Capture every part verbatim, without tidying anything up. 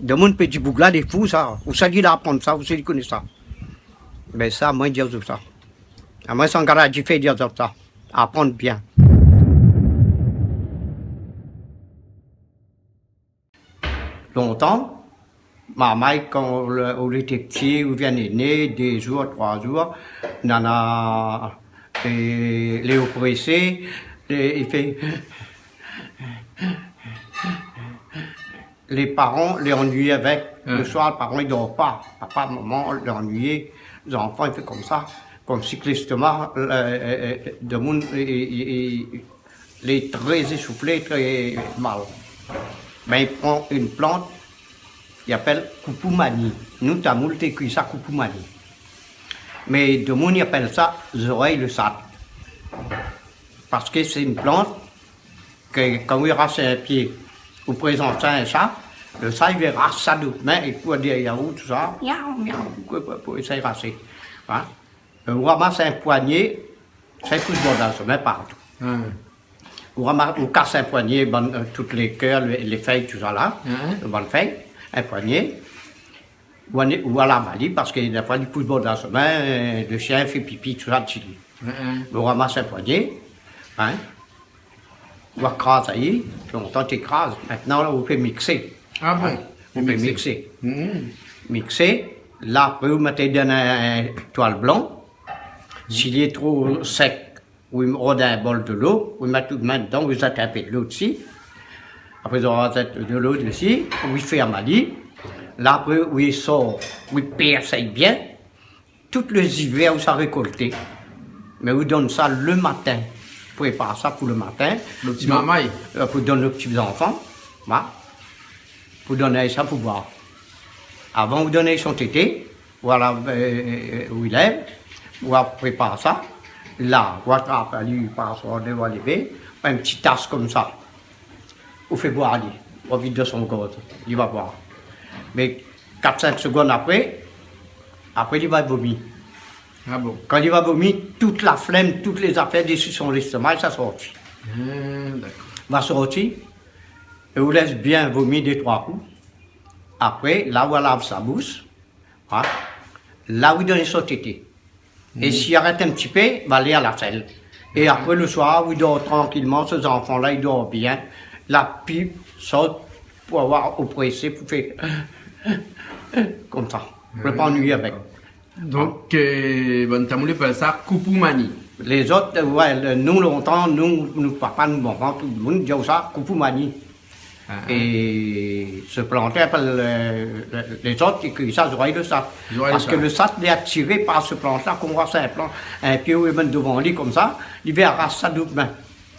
Demoun pé di boug-la lé fou sa. Ousa li la aprann sa, ousa li koné sa. Bin sa, moin di azot sa. Amoin, san gala di fé di azot sa. Aprann bien. Lontan, marmay, kan ou lé, ou lété pti, ou vien néné, dé zour, troi zour, nana, é, lé oprésé, é, i fé, lé paran lé annuiyé avèk. Lo soir, lo paran i dor pa. Papa, momon lé annuiyé. Zanfan i fé konmsa, konmsi ke léstoma, é, é, é, demoun, é, é, é, lé tré ésouflé, tré mal. Bin, i pran in plant, i apèl koupoumani. Nou, tamoul, té kui sa koupoumani. Mé demoun i apèl sa zorèy lo sat. Parske sé in plant ke kan ou ras in pié, ou prézant sa a in sat, lo sat i vien ras sa dousman, é pou dèrièr ou, tousa, miaou, miaou, pou, pou, pou éséy rasé. Hin ? Ou ramas in poigné, sa i pous bor la somin partou. Ou ramas, ou kas in poigné, bann, euh, tout lé kèr, lé, lé fèy, tousa la, bann fèy, in poigné. Ou ané, ou aval ali, parske défoi li pous bor la somin, euh, lo shien i fé pipi, tousa, dsi li. Ou ramas in poigné, hin, ou kraz ali, lontan té kraz. Mintnan la, ou fé miksé. Ah bon ? Ou fé miksé. Miksé. La, apré, ou mèt dan in toil blan. Si li lé tro sèk, ou rod in bol dolo, ou mèt out min dedan, ou zèt in pé dolo dsi. Apré, ou zèt dolo dsi, ou fèrm ali. La, apré, ou sort, ou pèrs ali bien. Tout lo zivèr ou sa rékolté. Mé ou donn sa lo matin. Prépar sa pou lo matin. Lo ti marmay. Donk, euh, pou donn lo ti zanfan. Voilà. Pou donn sa pou boir. Avan ou donn son tété, voilà, euh, ou lèv, ou prépar sa. La, ou atrap ali par son dé, ou lévé, in ti tas konmsa. Ou fé boir ali, ou vid dan son gorz, li va boir. Mé kat, sink segonn apré, apré li va vomi. Ah bon ? Kan li va vomi, tout la flèm, tout lé zafèr dési son léstoma, sa sorti. Ah, dakor. Va sorti, é ou lès bien vomi dé, troi kou. Apré, la ou lav sa boush, hin, la ou donn son tété. É si arèt in ti pé, va alé a la sèl. É apré, lo soir, ou dor trankilman, sé zanfan-la i dor bien. La pi sort pou avoir oprésé, pou fé konmsa. Pou pa annuiyé avèk. Donk, euh, bann tamoul i apèl sa koupoumani. Lézot, euh, oué, le, nou, lontan, nou, nou papa, nou momon, tout demoun i di sa koupoumani. Ah. É se plant-la, apèl, euh, le, lézot i kui sa zorèy lo sat. Zorèy lo sat. Parske lo sat lé atiré par se plant-la, kan ou ras in plant, in pié ou mèt dovan li konmsa, li vien ras sa dousman.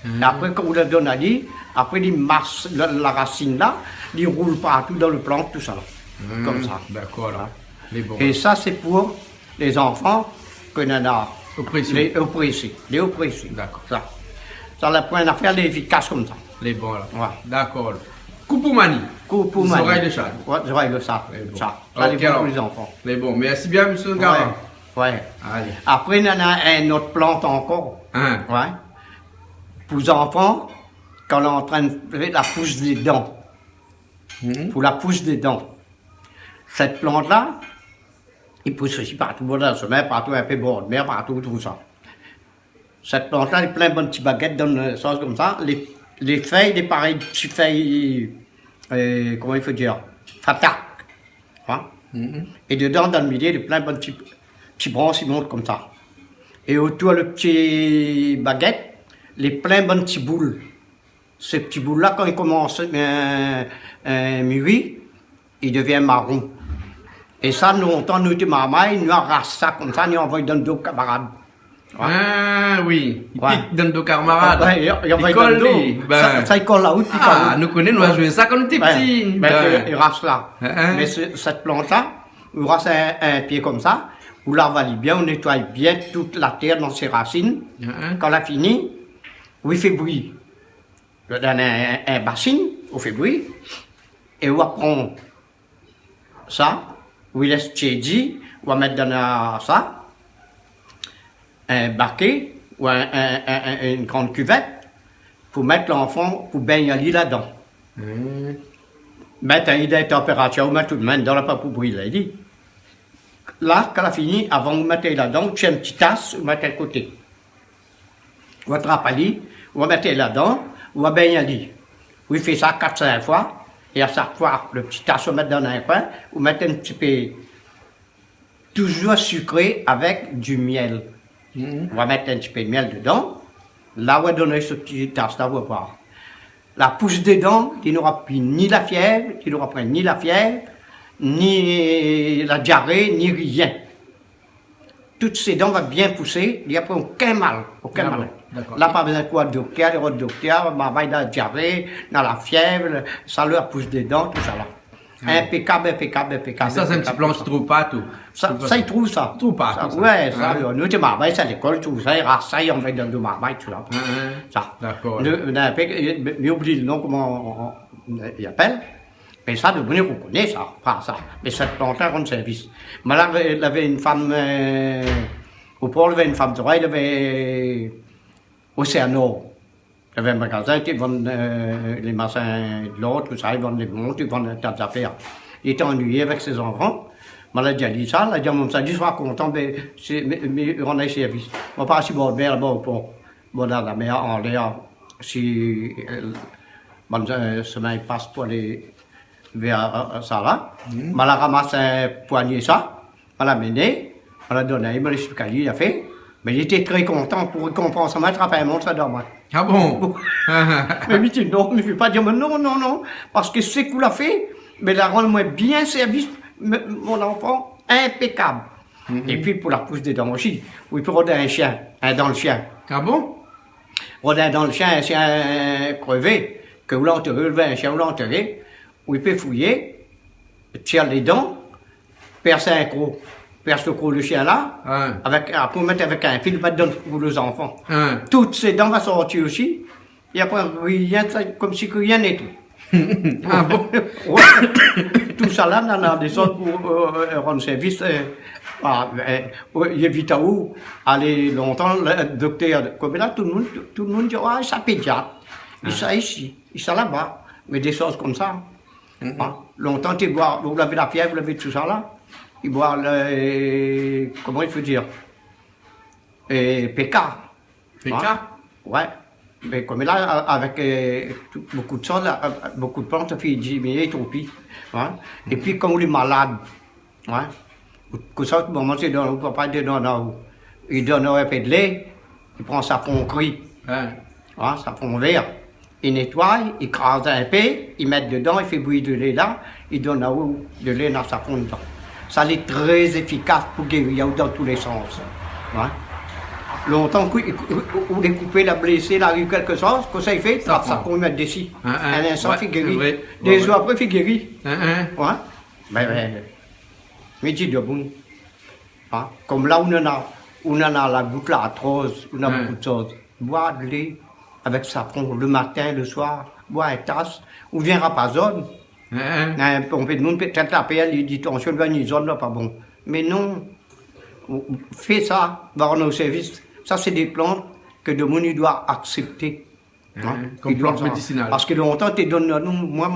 Ah. É apré, kan ou la donn ali, apré li mas la, la rasine la, li roul partou dan lo plant, tousala. Ah, konmsa. Dakor, la. Lé bon. É sa, sé pou lé zanfan ke nana oprésé. Lé oprésé, lé oprésé. Dakor. Sa. Sa la, pou in afèr lé éfikas konmsa. Lé bon la. Oué. Dakor. Koupoumani. Koupoumani. Zorèy de sat. Oué, zorèy de sat. Lé bon. Sa. Sa lé bon pou lé zanfan. OK, alor. Lé bon. Mèrsi bien, mésyé Gara. Oué. Oué. Alé. Apré, nana in ot plant ankor. Hin. Oué. Pou zanfan, kan lé antrin fé la pous dé dan. Pou la pous dé dan. Sèt plant-la, i pous osi partou, bor la somin, partou, in pé bor de mèr, partou, tousa. Sèt plant-la, lé plin bann ti bagèt dan le sans konmsa. Lé, lé fèy, lé parèy ti fèy, euh, koman i fo dir, fatak. Hin ? É dedan, dan le milié, lé plin bann ti, ti bransh i mont konmsa. É otour le ti bagèt, lé plin bann ti boul. Sé ti boul-la, kan i komans, euh, euh, miri, i devien maron. É sa, lontan, nou té marmay, nou aras sa konmsa, nou anvoy dan do kamarad. Oué. Ah oui, i pik dan do kamarad. Oué, i, i anvoy dan do. Li kol, li. Sa, sa i kol la, oui, pik la, oui. Ah, nou koné, nou la zoué sa kan nou té pti. Bin, i ras la. Mé sé, sèt plant-la, ou ras in, in pié konmsa, ou lav ali bien, ou nétoy bien tout la tèr dan sé rasine. Kan la fini, ou i fé bouyi. Ou donn in, in, in basine, ou fé bouyi, é ou pran sa, ou lès tiédi, ou mèt dan sa, in baké, ou in, in, in, in, in gran kivèt, pou mèt lanfan, pou bingn ali ladan. Mèt ali dan in tanpératir, ou mèt out min dan la pa pou brilé ali. La, kan la fini, avan ou mèt ali ladan, ou tir in ti tas, ou mèt a koté. Ou atrap ali, ou mèt ali ladan, ou bingn ali. Ou fé sa kat, sink foi, é a shak foi, le ti tas ou mèt dan in koin, ou mèt in ti pé touzour sikré avèk di mièl. Mhm. Ou va mèt in ti pé d'mièl dedan. La, ou va donn ali so ti tas la, ou va voir. La pous dedan, li nora pi ni la fièv, li nora pwin ni la fièv, ni la diaré, ni rien. Tout sé dan va bien pousé, li na pwin okin mal, okin mal. Ah bon, dakor. La, pa bézoin kour doktèr, lé rod doktèr, marmay dan la diaré, dan la fièv, sa la pous dedan, tousala. Ah bon. Inpékab, inpékab, inpékab. É sa, sé in ti plan ki trouv partou. Sa, sa, i trouv sa. Trouv partou, sa. Wé, sa, nou té marmay, sa lékol, tousa, i ras sa, i anvoy dan do marmay, tousa. Sa. Dakor. Nou, nou, inpé, mi oubli le non, koman i apèl. Mé sa, domoun i rokoné sa, pa sa. Mé sèt plant la i rann sèrvis. Mwin lavé, lavé in fanm, o Port, lavé in fanm travay, lavé Océan Nord. Lavé in magazin, té vann lé mashin de lor, tousa, i vann lé mont, i vann in ta zafèr. Li té annuiyé avèk sé zanfan. Mwin la di ali sa, la di amoin sa, di soi kontan, mé sé, mé, mé rann ali sèrvis. Mwin pa si bor mèr laba o Port. Bon, dan la mèr, anlèr, si, bann, semin i pas pou alé vèr sa la. Mwin la ramas in pwagné sa, mwin la amené, mwin la donn ali, mwin la ésplik ali, li la fé. Mé li té trè kontan, pou rékonpans amwin, trap in mont sa dan mwin. Ah bon ? Mé mi di non, mi vé pa dir, mé non, non, non. Parske sak ou la fé, mé la rann amwin bien sèrvis, mé, mon zanfan, inpékab. Épi pou la pous dedan osi, ou i pé rod in shien, in dan le shien. Ah bon ? Rod in dan le shien, in shien krévé, ke ou la antéré, ou la in shien, ou la antéré, ou i pé fouyé, tir lé dan, pèrs in kro, pèrs le kro le shien la, avèk, apré ou mèt avèk in fil, ou mèt dan le kou le zanfan. Tout sé dan va sorti osi, é apré, rien, sa, konmsi ke rien n'été. Ah bon ? Wé. Tousala, nana dé shoz pou rann sèrvis, i évit aou alé lontan, le doktèr, konm la, tout le moun, tout, tout le moun di, ah, sa pédiat, i sa isi, i sa laba, mé dé shoz konmsa. Lontan, té boir, ou lavé la fièv, ou lavé tousala, i boir le, koman i fo dir, péka. Péka ? Wé. Mé konm la, avèk tout, bonpé de shoz la, bonpé de plant, i fé diminué, tro pi. Épi kan ou lé malad, konmsa, moman, sé dan, ou papa i donn aou, i donn aou in pé de lé, i pran safran kri, safran vèr, i nétoiy, i kraz in pé, i mèt dedan, i fé bouyir de lé la, i donn aou de lé na safran dedan. Sa lé trè éfikas pou géri aou dan tou lé sans. Lontan, kou, ou, ou, ou lé koupé, la blésé, la ariv kékshoz, kosa i fé ? Safran. Safran i mèt dési. In instan, fé géri. Dé zour apré, fé géri. Bin, bin, mi di domoun, konm la ou nana, ou nana la gout, lartroz, ou nana bonpé de shoz. Boir de lé avèk safran le matin, le soir, boir in tas, oubien rapazone. Bonpé de moun, pétèt la pèr, li di tansion, li va ni zone, la pa bon. Mé non, fé sa, va rann aou sèrvis. Sa sé dé plant ke domoun i doi aksèpté. Konm plant médisinal. Parske lontan té donn anou, mwin,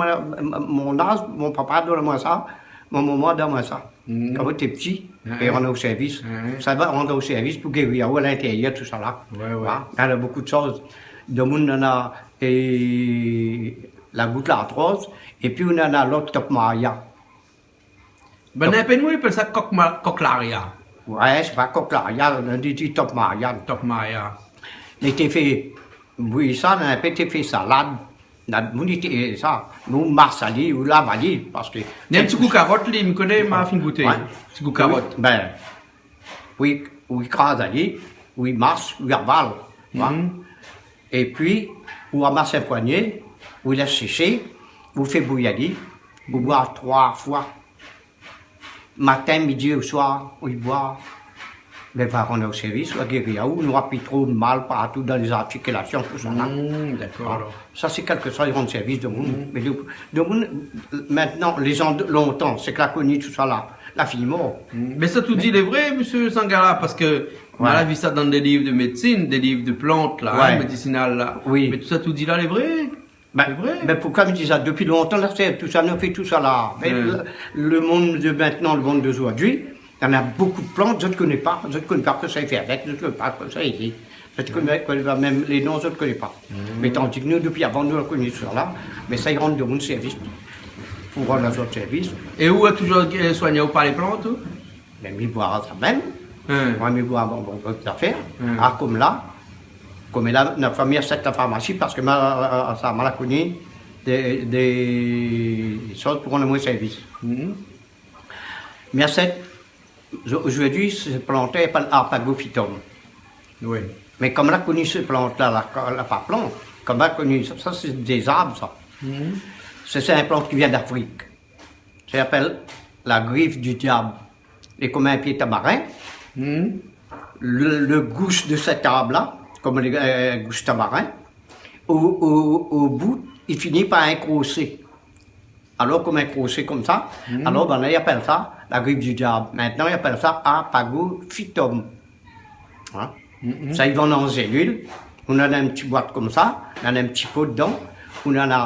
mon az, mon papa donn amwin sa, mon momon donn amwin sa. Kan mwin té pti, é rann aou sèrvis. Sa va rann aou sèrvis pou géri aou a lintérièr, tousala. Nana bonpé de shoz. Domoun nana la gout, lartroz, épi ou nana lot, top maria. Bin, nana in pé d'moun i apèl sa kok ma-, kok laria. Wé, sé pa kok laria, nou di, di top maria. Top maria. Li té fé bouyir sa, mé apré té fé salad. Nana moun i té sa, nou mas ali, ou lav ali, parske... Nana in ti gou karot, li, mi koné, ma fine gouté. Ti gou karot. Bin, ou i, ou i kraz ali, ou i mas, ou i aval. Épi, ou ramas in pwagné, ou i lès séshé, ou fé bouyir ali, ou boir troi foi. Matin, midi, o soir, ou i boir. Bin, va rann aou sèrvis, va géri aou, nora pi tro de mal partou dan lé zartikilasion, tousala. Dakor, alor. Sa sé kékshoz i rann sèrvis domoun. Mé domoun, mintnan, lé zan lontan, sak la koni tousala, la fine mor. Mé sak ou di lé vré, mésyé Sangala, parske nou la vi sa dan dé liv de médsin, dé liv de plant la, médisinal la. Mé tout sak ou di la lé vré. Bin, sé vré. Bin, poukosa mi di sa ? Dopi lontan, la, sé tousa, nou fé tousa la. Mé le, le mond de mintnan, le mond d'ozordi, néna bonpé de plant, zot i koné pa, zot i koné pa kosa i fé avèk, zot i koné pa kosa i di. Zot i koné, koné pa mèm lé non, zot i koné pa. Mé tandi ke nou, dopi avan, nou la koni sa la, mé sa i rann dan mon sèrvis, pou rann azot sèrvis. É ou la touzour, euh, soign aou par lé plant, ou ? Mé mi boir sa mèm. Moin, mi boir mon, mon, mon zafèr. Ah, konm la, konm la, na fami asèt la farmasi, parske ma, sa, ma la koni dé, dé shoz pou rann amoin sèrvis. Mi asèt, zo-, zordi, sé plant i apèl Harpago phytum. Oui. Mé konm la koni sé plant la, la, la pa plant, konm la koni sa, sa sé dé zarb, sa. Sé, sé in plant ki vien d'Afrik. Sa i apèl la griffe du diable. Lé konm in pié tamarin. Le, le gous de sèt arb la, konm le, euh, gous tamarin, o, o, o bout, i fini par in krosé. Alor, konm in krosé konmsa, alor, bin, la, i apèl sa la griffe du diable. Mintnan, i apèl sa Harpago phytum. Hein ? Sa i vann an zélil. Ou néna in ti boit konmsa, néna in ti pot dedan, ou néna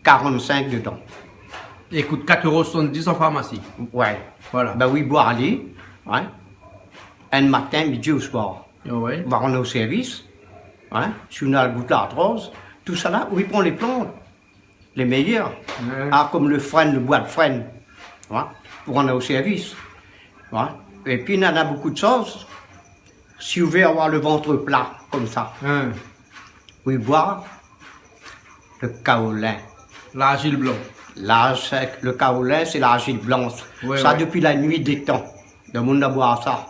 karant-sink dedan. É i kout kat éro soisann-dis an farmasi. Ouais. Voilà. Bin, ou i boir ali, ouais. In matin, midi, o soir. Ah ouais. Ou va rann aou sèrvis, hein. Si ou néna gout lartroz, tousala, ou i pran lé plant lé méyèr. Ouais. Ah, konm le frène, le boi de frène. Ouais. Pou rann aou sèrvis. Ouais. Épi, néna bonpé de shoz. Si ou vé avoir le vant pla, konmsa, ou i boir le kaolin. Larzil blan. La, sé, le kaolin, sé larzil blansh. Ouais, sa, ouais. Dopi la nuit des temps, le moun la boir sa.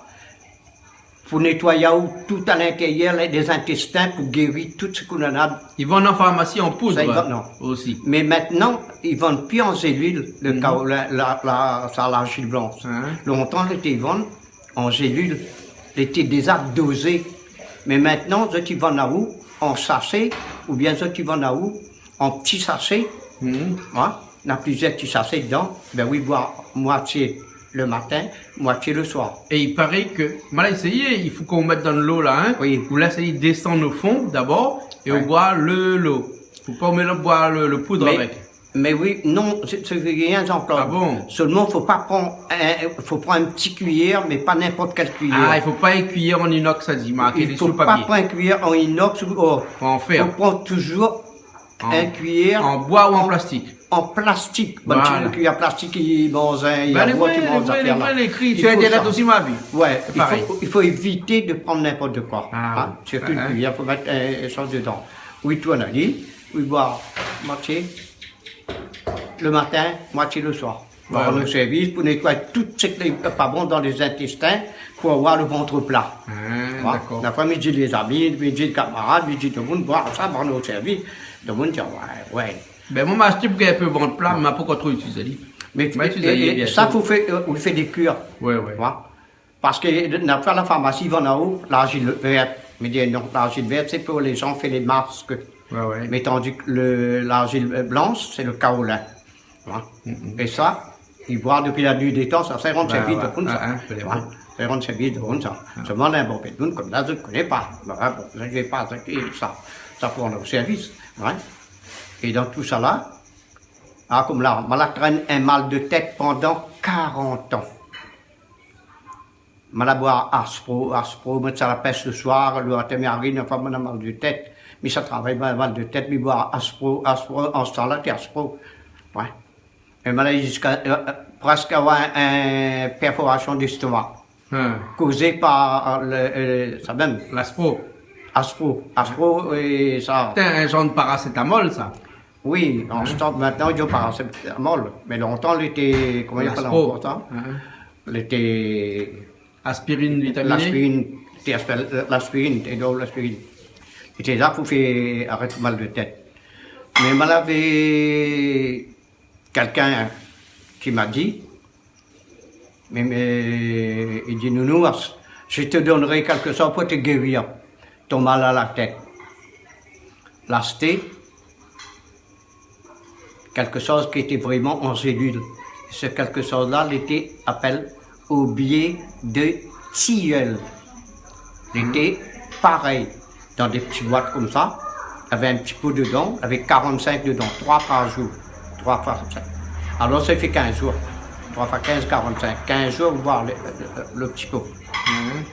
Pou nétoy aou tout a l'intérieur, lé, lé zintestin, pou géri tout sak ou néna. I vann an farmasi an poud, sa, i vann, non. Osi. Mé mintnan, i vann pi an zélil, le kaolin, la, la, sa, larzil blansh. Hein ? Lontan, lété i vann an zélil, lété déza dozé. Mé mintnan, zot i vann aou an sashé, oubien zot i vann aou an ti sashé. Hein ? Na plizièr ti sashé dedan. Bin, ou i boir moitié le matin, moitié le soir. É i paré ke, ma la éséyé, i fo k'ou mèt dan lo la, hein. Oui. Ou lès ali désann o fon dabor, é ou boir le, lo. Fo pa ou mélanz, boir le, le poud avèk. Mé oui, non, sé, sé rien, Jean-Claude. Ah bon ? Sèlman, fo pa pran in, fo pran in ti kuiyèr, mé pa ninport kèl kuiyèr. Ah, i fo pa in kuiyèr an inox, sa di, marké dsi lo papié. I fo pa pran in kuiyèr an inox ou, o, an fèr. Fo pran touzour in kuiyèr an boi ou an plastik. An plastik. Voilà. Bann ti kuiyèr plastik, i manz, hein, i manz lé vré, lé vré, lé kré. Su internet osi, ma vi. Ouais, i fo, i fo évité de pran ninport koi. Ah, oui. Sirtou in kuiyèr, fo mèt, euh, in shoz dedan. Ou i tourn ali, ou i boir moitié le matin, moitié le soir. Ouais, ouais. Pou rann aou sèrvis, pou nétoy tout sak lé pa bon dan lé zintestin, pou avoir le vant pla. Ah, dakor. La foi, mi di lé zami, mi di lé kamarad, mi di tout demoun, boir sa, pou rann aou sèrvis. Demoun i di, ouais, ouais. Bin, moin, ma ashté pou gingn in pé vant pla, mé ma pankor tro itiliz ali. Mé, ma itiliz ali, é, é bien sa, fo fé, euh, ou fé dé kur. Ouais, ouais. Parske na fé la farmasi, i vann aou larzil vèrt. Mi di non, larzil vèrt, sé pou lé zan fé lé mask. Ouais, ouais. Mé tandi ke le, larzil, euh, blansh, sé le kaolin. Hein. É sa, i boir dopi la nuit des temps, sa, sa i rann sèrvis demoun, sa. Ah, ah, sé vré. Sa i rann sèrvis demoun, sa. Sèlman, néna bonpé demoun konm la, zot i koné pa. Voilà, bon, zot i vé pa, zot i, sa, sa pou rann aou sèrvis. Hein. É dan tousala, ah, konm la, ma la trène in mal de tèt pandan karant an. Ma la boir Aspro, Aspro, mi sa la pèsh le soir, le matin mi ariv, anfin, ma na mal de tèt. Mi sa travay, ma na mal de tèt, mi boir Aspro, Aspro, an stan la, té Aspro. Ouais. É ma la ziska, euh, euh, prèsk avoir in, in pèrforasion d'estoma. Kozé par, euh, le, euh, sa mèm. L'Aspro. Aspro. Aspro, é sa. Sé in zanr de paracétamol, sa. Oui, an stan, mintnan, i di paracétamol. Mé lontan, lété, koman i apèl ankor sa ? L'Aspro. Hein ? Lété aspirine vitaminé ? L'aspirine, té aspèl, euh, l'aspirine, té done l'aspirine. Lété sa pou fé arèt mal de tèt. Mé ma lavé kèlkin ki ma di, mé, mé, i di, Nounours, je te donnerai quelque chose pour te guérir ton mal à la tête. L'ashté, quelque chose qui était vraiment en gélule. Ce quelque chose-là, lété apèl aubier de tilleul. Lété parèy, dan dé ti boit konmsa. Lavé in ti po dedan, lavé karant-sink dedan, troi par zour. Troi foi konmsa. Alor, sa i fé kinz zour. Troi foi kinz, karant-sink. Kinz zour, ou boir le, le, le, le ti po. Mhm.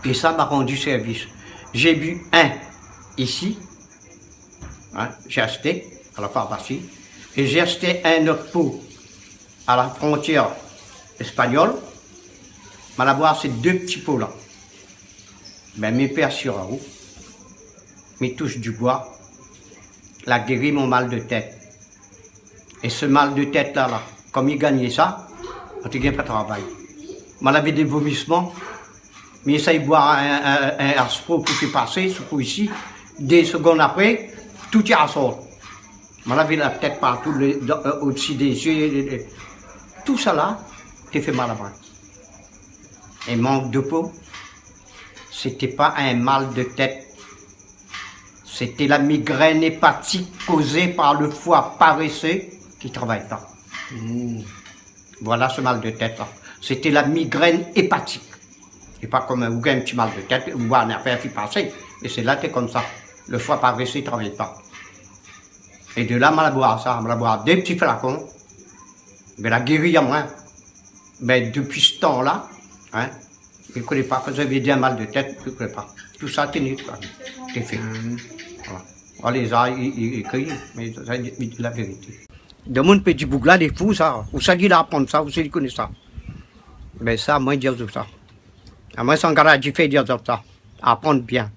É sa la rann sèrvis. J'ai bu un ici, hein, j'ai acheté à la pharmacie, et j'ai acheté un autre pot à la frontière espagnole. Ma la boir sé dé ti po la. Bin, mi pé asir aou, mi toush di boi, la géri mon mal de tèt. É se mal de tèt la, la, kom mi gingn sa, ma té gingn pa travay. Ma lavé dé vomisman, mi éséy boir in, in, in aspro pou té pasé, se kou isi, dé segonn apré, tout i asort. Ma lavé la tèt partou, le, dan, euh, odsi dé zié, le, le, tousala té fé mal amoin. É mank de po, sété pa in mal de tèt. Sété la migrèn épatik kozé par le foi parésé ki travay pa. Hmm. Voilà se mal de tèt la. Sété la migrèn épatik. É pa kom ou gingn in ti mal de tèt, ou boir in afèr ki pasé. É sé la té konmsa. Le foi parésé i travay pa. É de la, ma la boir sa, ma la boir dé ti flakon. Bin, la géri amoin. Bin, dopi se tan la, hein, mi koné pa, kan mi vé dir in mal de tèt, mi koné pa. Tousa té nèt, koi. Té fé. Hmm. Voilà. Alé, sa, i, i, i kri, mé sa, i, i di la vérité. Demoun pé di boug la lé fou sa. Ousa li la aprann sa, ousa li koné sa. Bin sa, moin mi di azot sa. Amoin, san gala di fé, di azot sa. Aprann bien.